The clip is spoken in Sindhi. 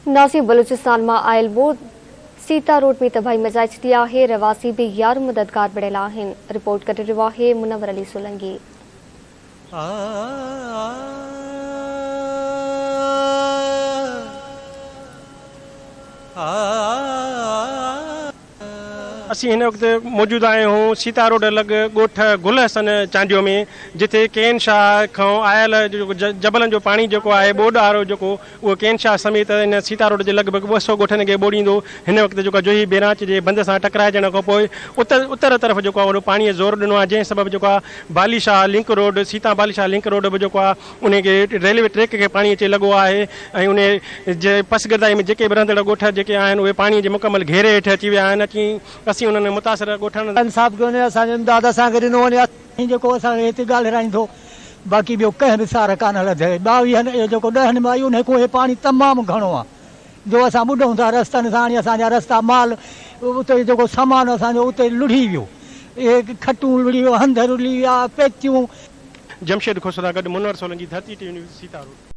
ناظرين بلوچستان مان آيل ٻوڏ سيتا روڊ ۾ تباهي مچائي ڇڏي آهي، رهواسي بي يار مددگار بڻيل آهن، رپورٽ ڪري رهيو آهي منور علي سولنگي. اسين هن وقت موجود آهيون سيتا روڊ لڳ ڳوٺ گل حسن چانڊيو ۾ جتي ڪين شاهه کان آيل جبلن جو پاڻي جيڪو آهي ٻوڏ آرو جيڪو اهو ڪين شاهه سميت ان سيتا روڊ جي لڳ ڀڳ 200 ڳوٺن کي ٻوڙيندو هن وقت جيڪو جوهي بيرانچ جي بند سان ٽڪرائجڻ کان پوء اتر اتر طرف جيڪو آهي وڏو پاڻي زور ڏنو آهي جنهن سبب جيڪو آهي بالي شاهه لنڪ روڊ سيتا بالي شاهه لنڪ روڊ به جيڪو آهي انهي کي ريلوي ٽريڪ کي پاڻي اچي لڳو آهي ۽ انهي جي پسگردائي ۾ جيڪي به رهندڙ ڳوٺ جيڪي آهن اهي پاڻي جي مڪمل گهيري هيٺ اچي ويا آهن اچي اسين انهن متاثر ڳوٺن. انصاف ڪيو وڃي اسان جو امداد اسان کي ڏنو وڃي. هي جيڪو اسان کي هتي ڳالهرائين ٿو باقي ٻيو ڪنهن به سار ڪانه لڌي ٻاويهن اهو جيڪو ڏهن ۾ آئي انهي کان هي پاڻي تمام گهڻو آ جو اسان ٻڏون ٿا رستن سان هاڻي اسان جا رستا مال اتي جيڪو سامان اسان جو اتي لڙهي ويو اهي کٽون لڙهي ويو هنڌ رلي ويا پيتيون. جمشيد کوسو سان گڏ Munawar Solangi, Dharti T V news, Sita road.